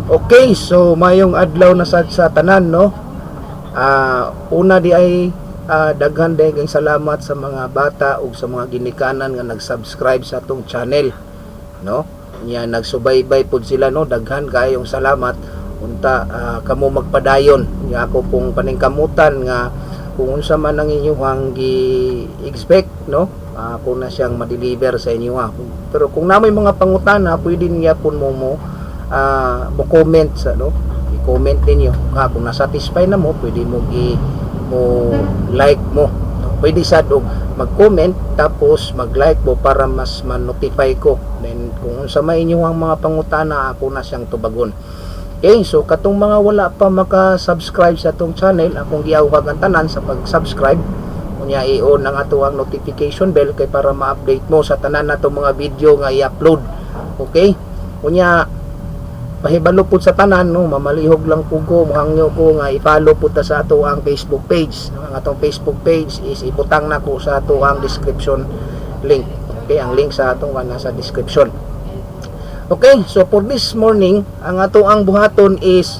Okay, so mayong adlaw na sad sa tanan, no. Una di ay daghan diay kayong salamat sa mga bata ug sa mga ginikanan nga nag-subscribe sa atong channel, no. Nya nagsubaybay pud sila, no. Daghan kayong salamat. Unta kamo magpadayon. Nya ako pong paningkamutan nga kung unsa man ang inyong gi-expect, no, ako na siyang ma-deliver sa inyo ha. Pero kung naa moy mga pangutana, pwede niya pun mo comment sa, no, i-comment ninyo ha. Kung na-satisfy na mo, pwede mo gi mo like mo, no? Pwede sad og mag-comment tapos mag-like mo para mas ma-notify ko. Then kung unsa may inyong mga pangutana, ako na siyang tubagon. Okay, so katong mga wala pa maka-subscribe sa atong channel, akong giawhag ang tanan sa pag-subscribe. Unya i-on ang atoang notification bell kay para ma-update mo sa tanan natong mga video nga i-upload. Okay? Unya pahibalo pud sa tanan, no, mamalihog lang pud ko, mohangyo ko nga i-follow pud ta sa ato ang Facebook page. Ang atong Facebook page is ibutang nako sa ato ang description link. Okay, ang link sa atong nasa description. Okay, so for this morning, ang ato ang buhaton is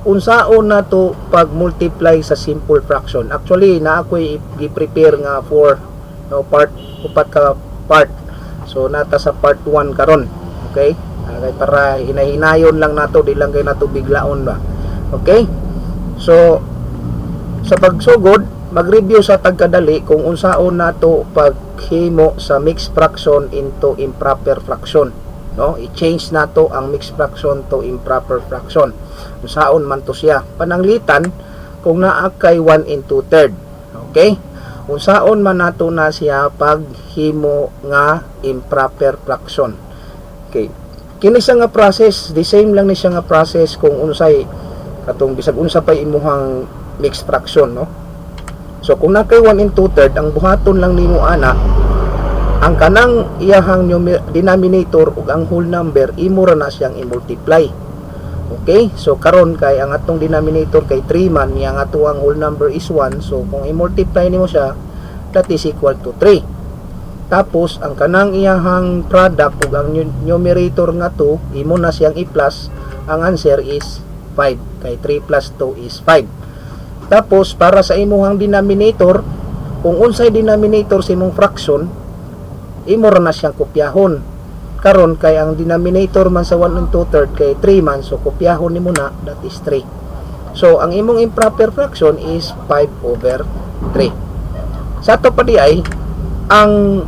unsaon nato pag multiply sa simple fraction. Actually, naa ko'y gi-prepare nga for, no, part, upat ka part. So nata sa part 1 karon. Okay? Kay para hinahinayon lang nato, di lang kay nato biglaon ba. Okay? So sa pagsugod, mag-review sa tagkadali kung unsaon nato paghimo sa mixed fraction into improper fraction, no? I-change nato ang mixed fraction to improper fraction. Unsaon man to siya? Pananglitan kung naa kay 1 and 2 third, okay? Unsaon man nato na siya paghimo nga improper fraction? Okay, kini siya nga process, the same lang ni siya nga process kung unsay katong bisag unsa pa imuhang mixed fraction, no? So kung naa kay 1 and 2 third, ang buhaton lang nimo ana, ang kanang iyahang denominator ug ang whole number, imo ra na siyang i-multiply. Okay, so karon kay ang atong denominator kay 3 man, niya ang atoang whole number is 1, so kung i-multiply nimo siya, that is equal to 3. Tapos ang kanang iyahang product ug ang numerator nga 2, imo na siyang i-plus, ang answer is 5 kay 3 plus 2 is 5. Tapos para sa imuhang denominator, kung unsay denominator sa imong fraction, imo ra na siyang kopyahon. Karon kay ang denominator man sa 1 and 2 third kay 3 man, so kopyahon nimo na, that is 3. So ang imong improper fraction is 5 over 3. Sa ato pa di ay ang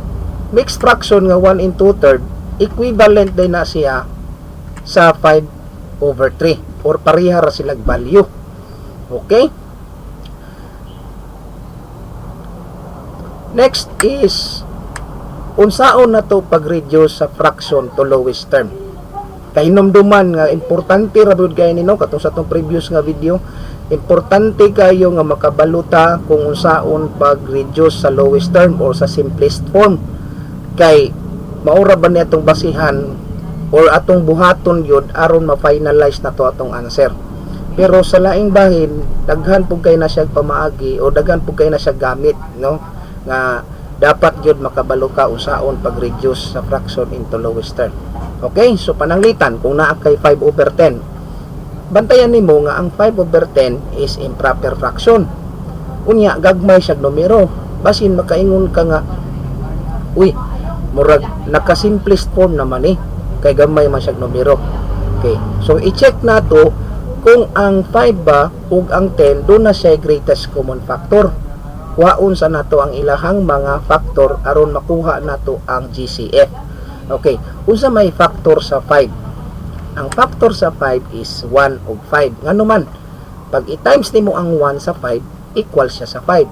mixed fraction nga 1 and 2 third, equivalent din na siya sa 5 over 3 or pareha ra sila value. Okay? Next is unsaon na to pag-reduce sa fraction to lowest term. Kahinumduman nga importante ra gyud kay ni, no, katong sa atong previous nga video, importante kayo nga makabaluta kung unsaon pag-reduce sa lowest term or sa simplest form kay maura ba ni atong basihan or atong buhaton yun aron ma-finalize na to atong answer. Pero sa laing bahin, daghan pud kay na siya pamaagi o daghan pud kay na siya gamit, no, nga dapat gyud makabalo ka unsaon pag-reduce sa fraction into lowest term. Okay, so pananglitan kung naa kay 5 over 10, bantayan nimo nga ang 5 over 10 is improper fraction. Unya gagmay siya numero. Basin makaingon ka nga, "Uy, murag naka simplest form naman eh kay gamay man siya numero." Okay, so i-check nato kung ang 5 ba ug ang 10 doon na siya greatest common factor. Kuhaon sa nato ang ilahang mga factor aron makuha nato ang GCF. Okay, unsa may factor sa 5? Ang factor sa 5 is 1 ug 5. Ngano man, pag i-times nimo ang 1 sa 5, equal siya sa 5.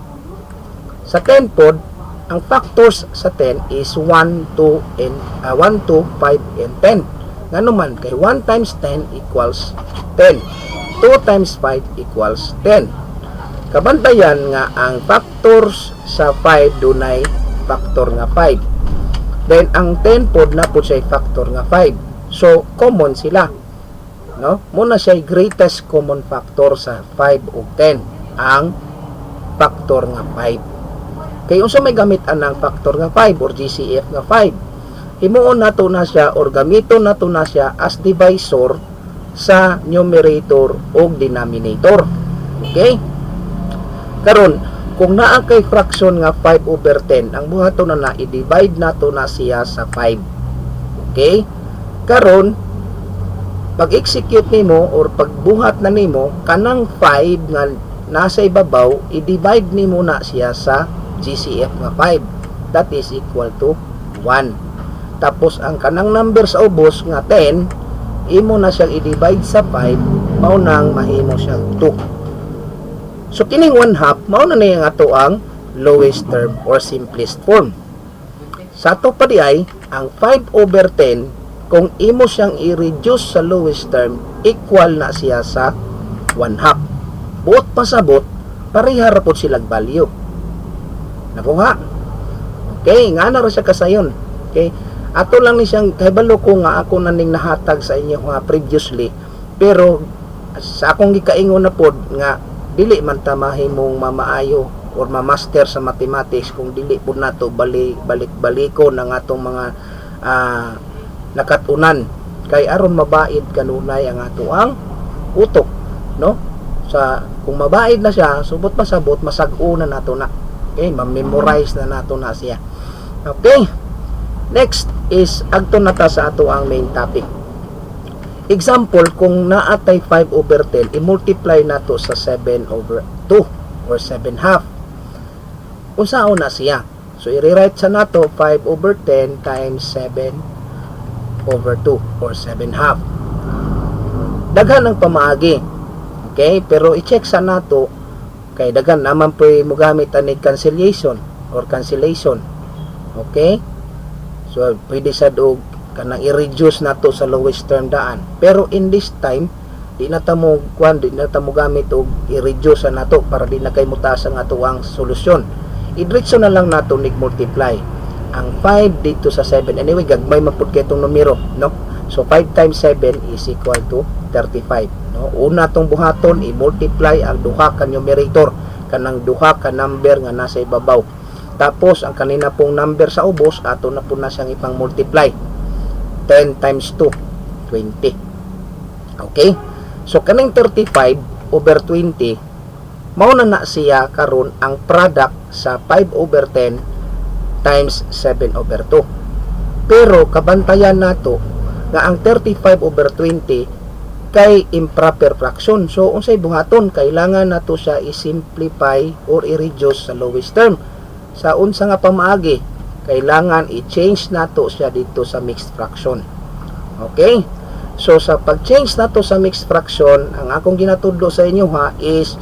Sa 10 pod, ang factors sa 10 is 1, 2 and 1, 2, 5 and 10. Ngano man, kay 1 times 10 equals 10. 2 times 5 equals 10. Kabantayan nga ang factors sa 5 dunay factor nga 5. Then ang 10 pod na pod siya factor nga 5. So common sila. No? Muna siya greatest common factor sa 5 ug 10, ang factor nga 5. Kay unsa may gamit anang factor nga 5 or GCF nga 5? Himuon nato na siya or gamiton nato na siya as divisor sa sa numerator o denominator. Okay? Karon, kung naa kay fraction nga 5 over 10, ang buhaton na na, i-divide nato na siya sa 5. Okay? Karon, pag-execute nimo or pagbuhat na nimo kanang 5 nga nasa ibabaw, i-divide nimo na siya sa GCF nga 5. That is equal to 1. Tapos ang kanang number sa ubos nga 10, imo na siyang i-divide sa 5, mao nang mahimo siyang 2. So kining 1 half, mao na niya nga ato ang lowest term or simplest form. Sa ato pa di ay, ang 5 over 10, kung imo siyang i-reduce sa lowest term, equal na siya sa 1 half. Buot pasabot, pareha ra pod silag value. Nakuha? Okay, nga na ra siya kasayon. Okay? Ato lang ni siyang kahibalo ko nga ako na ning nahatag sa inyo nga previously, pero sa akong gikaingon na pod nga dili man ta mahimong mamaayo or ma-master sa mathematics kung dili pud nato bali balik-baliko ng atong mga nakatunan, kay aron mabaid kanunay ang ato ang utok, no? Sa kung mabaid na siya, subot pasabot masag-o na nato na. Okay, ma-memorize na nato na siya. Okay, next is agto na ta sa ato ang main topic. Example, kung naatay 5 over 10, i-multiply nato sa 7 over 2 or 7 half, unsaon na siya? So i-rewrite sa nato 5 over 10 times 7 over 2 or 7 half. Daghan ang pamaagi. Okay, pero i-check sa nato kay daghan naman po mo gamit ani cancellation or cancellation. Okay? So pwede sa og kanang i-reduce nato sa lowest term daan. Pero in this time, di na ta mo kwan, di na ta mo gamit og i-reduce sa nato para di na kay mutaas ang ato ang solusyon. Idiretso na lang nato nig multiply ang 5 dito sa 7. Anyway, gagmay man pud kay itong numero, no? So 5 times 7 is equal to 35, no? Una tong buhaton, i-multiply ang duha ka numerator, kanang duha ka number nga nasa ibabaw. Tapos ang kanina pong number sa ubos, ato na po na siyang ipang multiply. 10 times 2, 20. Okay? So kaning 35 over 20, mao na na siya karon ang product sa 5 over 10 times 7 over 2. Pero kabantayan nato nga ang 35 over 20 kay improper fraction. So unsay buhaton? Kailangan nato siya i-simplify or i-reduce sa lowest term. Sa unsa nga pamaagi? Kailangan i-change nato siya dito sa mixed fraction. Okay? So sa pag-change nato sa mixed fraction, ang akong ginatudlo sa inyo ha is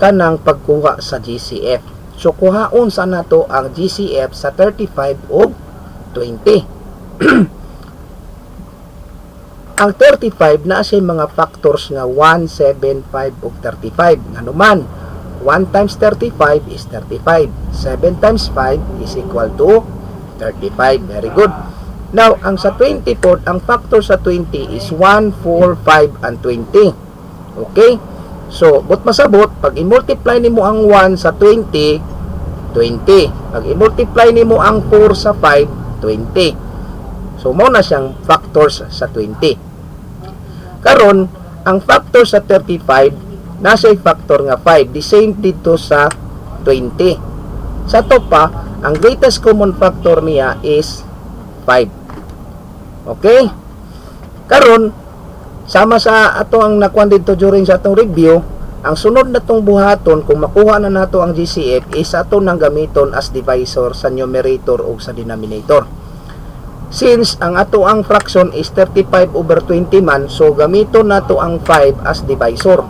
kanang pagkuha sa GCF. So kuhaon sa nato ang GCF sa 35 ug 20. Ang 35 na siya mga factors nga 1, 7, 5 ug 35. Ngano man, 1 times 35 is 35. 7 times 5 is equal to 35. Very good. Now, ang sa 20 po, ang factor sa 20 is 1, 4, 5, and 20. Okay? So, but masabot, pag i-multiply nimo ang 1 sa 20, 20. Pag i-multiply nimo ang 4 sa 5, 20. So, mao na siyang factors sa 20. Karon, ang factor sa 35, nasa factor nga 5. The same dito sa 20. Sa to pa, ang greatest common factor niya is 5. Okay? Karon, sama sa ato ang nakuan dito during sa atong review, ang sunod na tong buhaton kung makuha na nato ang GCF is ato nang gamiton as divisor sa numerator o sa denominator. Since ang ato ang fraction is 35 over 20 man, so gamiton nato ang 5 as divisor.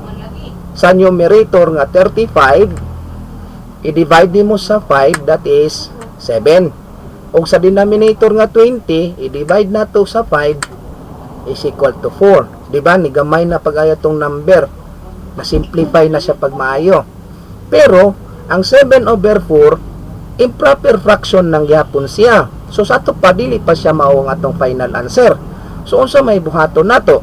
Sa numerator nga 35, i-divide nimo sa 5, that is 7. O sa denominator nga 20, i-divide nato sa 5 is equal to 4. Di ba? Ni gamay na pag-ayo tong number. Na-simplify na siya pag maayo. Pero, ang 7 over 4, improper fraction nang gyapon siya. So, sa ato pa, dili pa siya mao ang atong final answer. So, unsa may buhaton nato?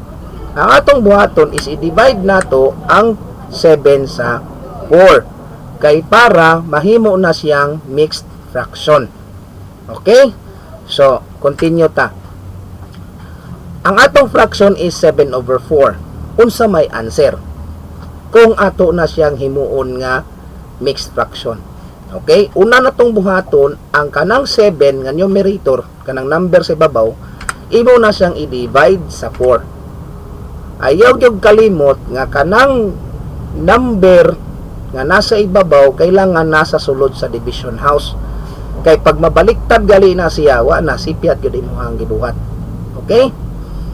Ang atong buhaton is i-divide nato ang 7 sa 4. Kay para mahimo na siyang mixed fraction. Okay? So, continue ta. Ang atong fraction is 7 over 4. Unsa may answer kung ato na siyang himuon nga mixed fraction? Okay? Una na tong buhaton, ang kanang 7 nga numerator, kanang number sa ibabaw, imo na siyang i-divide sa 4. Ayaw gyud kalimot nga kanang number nga nasa ibabaw kailangan nasa sulod sa division house. Kay pag mabaliktad gali na siya, wa na, sipyat gyud imong gibuhat. Okay?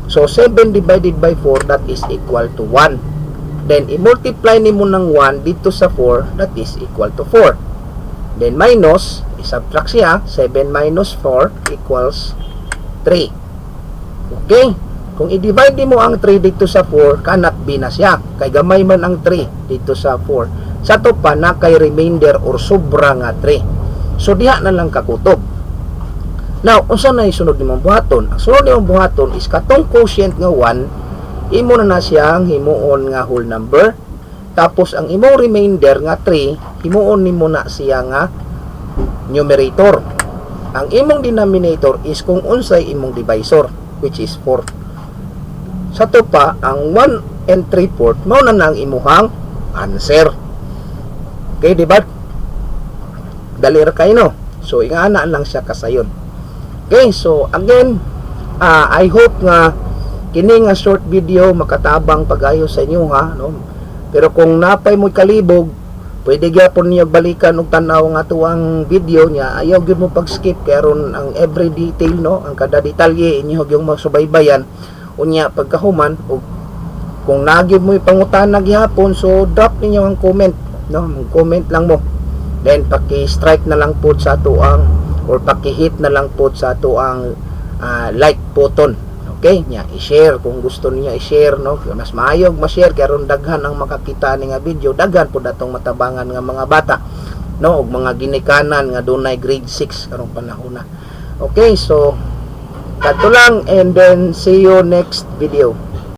So 7 divided by 4, that is equal to 1. Then i-multiply nimo ng 1 dito sa 4, that is equal to 4. Then minus, i-subtract siya, 7 minus 4 equals 3. Okay? Kung i-divide mo ang 3 dito sa 4, cannot be na siya. Kay gamay man ang 3 dito sa 4. Sa to pa na kay remainder or sobra nga 3. So diha na lang kakutob. Now, unsa na sunod nimong buhaton? Ang sunod nimong buhaton is katong quotient nga 1, imo na na siyang himuon nga whole number. Tapos ang imong remainder nga 3, himuon nimo na siya nga numerator. Ang imong denominator is kung unsay imong divisor, which is 4. Sa to pa, ang 1 and 3/4, mao na ang imuhang answer. Okay, di ba? Dali ra kayo, no? So, ingana lang siya kasayon. Okay, so again, I hope nga kini nga short video makatabang pagayo sa inyo ha, no? Pero kung napay mo kalibog, pwede gyapon niyo balikan og tan-aw nga atuang video niya. Ayaw gyud mo pag-skip kay aron ang every detail, no, ang kada detalye inyo gyud masubaybayan. Unya pagkahuman og kung nagyod mo pangutana gihapon, so drop ninyo ang comment, no? Comment lang mo. Then paki-strike na lang pod sa atoang or paki-hit na lang pod sa atoang like button. Okay? Nya i-share kung gusto niyo i-share, no? Mas maayog ma-share kay aron daghan ang makakita ni nga video, daghan pod atong matabangan nga mga bata, no, ug mga ginikanan nga dunay grade 6 karong panahon na. Okay, so kadto lang and then see you next video.